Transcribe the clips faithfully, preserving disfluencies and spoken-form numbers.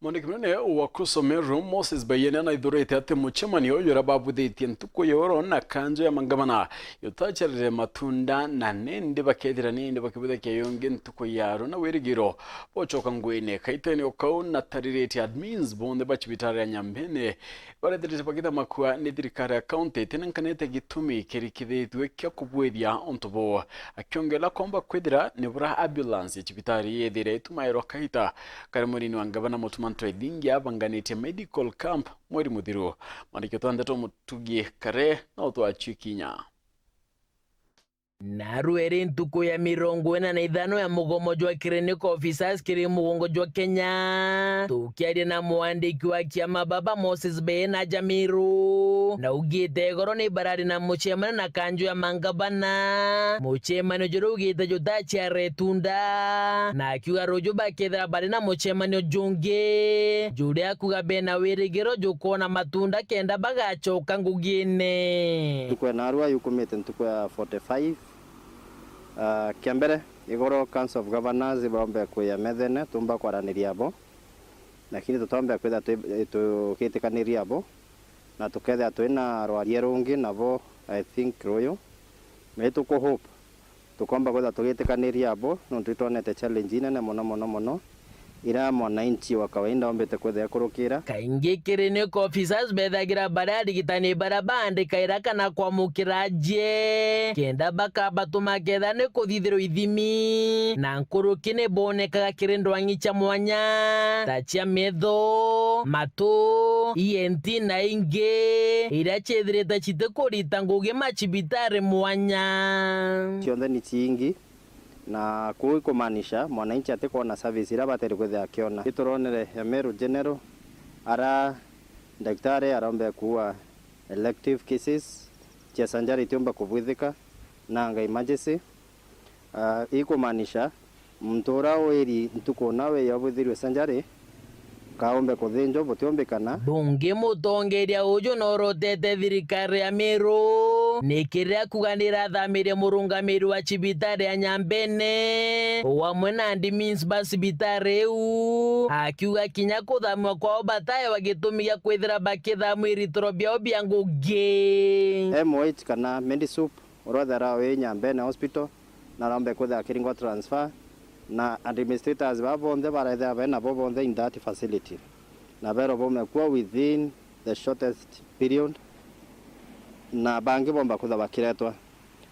Mwandiki munene wa Kuso Meru, Moses Bayene, naithurite ati mucemanio uyu uria babuthitie ntuku ya oro na kanjo ya mangavana yutacerere matunda, na nindi bakethira nindi bakibuthikia yongi ntuku ya aro na wirigiro bocoka nguine. Kaitene o kau natariritie admins bonthe ba cibitari ya Nyambene barethirite bakithamakua ni thirikari ya kaunti itinenkanite gitumi kirikithitue kia kubwithia untu buu. Akiongela komba kwithira ni bura ambulance ya cibitari yethire itumairwa kaita kari munini wa ngavana Mutuma Ntwethingia abanganitie medical camp mweri muthiru. Mwandiki utwa ndeto Mutugi Kare na utwachwi kinya. Narua iri ntuku ya mirongo ina na ithano ya mugomo jwa clinical officers kiri mugongo jwa Kenya. Tukiaria na mwandiki wa kiama baba Moses Bena Jamiru, naugite igoro ni barari na mucemanio na kanjo ya mangavana. Mucemanio juria ugite jutaciara itunda, na akiuga ruju bakethira bari na mucemanio jungi juria akuga bena wirigiro jukwona matunda kenda bagacoka ngugine. Ntuku ya narua yukumite ntuku ya forty-five. Ah, kia mbere, igoro Council of Governors ibaombe kwia methene, tumba kwaraniria abo, lakini tutombe kwithira twi-, tugitikaniria abo, na tukethira twina rwaria rungi nabo, I think, ruyu. Maybe tuku hope tukomba kwithira tugitikaniria abo, nontu itwonete challenge inene mono, mono, mono, iria mwananchi wa kawaida ombite kwithira ekurukira. Kaingi clinical officers bethagira baria arigitani baria baandikaira kana kwamukira ajie, kenda bakabatuma ketha ni kuthithirwa ithimi, na nkuruki ni bonekaga kiri ndwang'i cia mwanya, ta cia metho, matu, E N T na ingi, iria ciithirite citikurita ngugi macibitari mwanya. Cionthe ni ciingi, na kuu ikumaanisha mwananchi atikwona service iria abatere kwithira akiona. Ituronere ya Meru General, ara ndagitari arombe kuua elective cases cia surgery itiumba kubwithika nanga emergency. Ah, ikumaanisha muntu uria wiri ntuku nawe yobwithirwe surgery kaumbe kuthinjwa butiumbikana. Bungi mutongeria uju norotete thirikari ya Meru ni kiria kuga ni irathamirie murungamiri wa cibitari ya Nyambene o amwe na admins ba cibitari iu, akiuga kinya kuthamua kwao bataewa gitumi gia kwithira bakithamua iritiro biao bia ngugi. M O H kana Medisup, uria wethagirwa wi Nyambene Hospital, na arombe kwithira akiringwa transfer, na administrators baa bonthe barethira bena bo bonthe in that facility, na berwa baume kuo within the shortest period, na bangi bomba kwithira bakiretwa.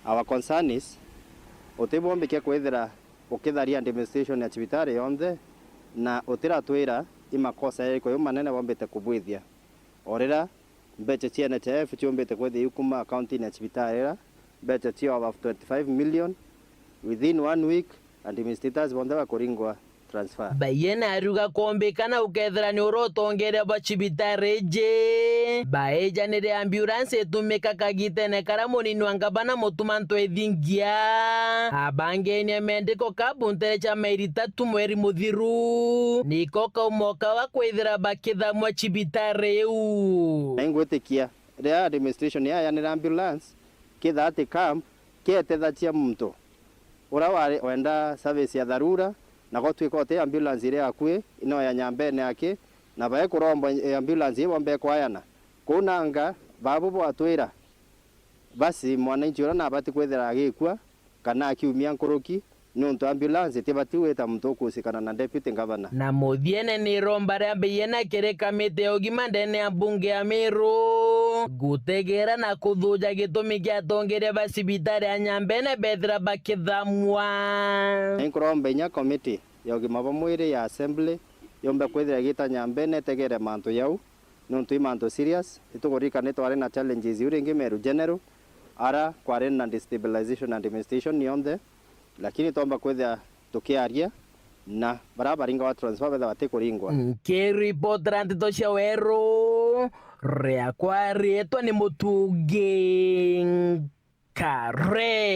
Our concern is, utibwombikia kwithira ukitharia administration ya cibitari yonthe, na utiratwira i makosa yariku jau manene bombite kubwithia. O riria mbeca cia N H I F ciumbite kwithia iu kuma akaunti-ini ya cibitari ira, mbeca cia over twenty-five million, within one week, administrators bonthe bakuringwa transfer. Bayena ariuga kumbikana ukethira ni uria utongeria bwa cibitari iji, baejanire ambulance itumika kagitene karia munini wa ngavana Mutuma Ntwethingia abangenie mendiko kabu ntere cia mairi tatu mweri muthiru, niko kaumo kawa kwithira bakithamua cibitari iu. Na ingwitikia, riria administration yayanira ambulance, kitha ati camp, kietethagia muntu uria wari wenda service ya dharura, na gotwika uti ambulance iri akui, ino ya Nyambene aki, na bae kuromba ambulance ii bombe kwayana. Kuu nanga, babu bwatwira, basi mwananchi uria nabati kwithira agikua, kana akiumia nkuruki, niuntu ambulance itibati gwita muntu ukusikana na deputy governor. Na muthiene ni iromba ria Bayena kiri kamiti ya ugima ndene ya mbunge ya Meru gutegera na kuthuja gitumi kia atongeria ba cibitari ya Nyambene bethira bakithamua. Ninkuromba inya komiti ya ugima bwa mwiri ya assembly yombe kwithira igita Nyambene itegere mantu jau, niuntu i mantu serious. Itukuririkana ni twari na challenges iu ringi Meru General, ara kwari na destabilization administration yonthe, lakini twomba kwithira tukiaria na baria baringawa transfer betha batikuringwa. Nkiripotera nteto cia weru, riakwa riitwa ni Mutugi Nkare.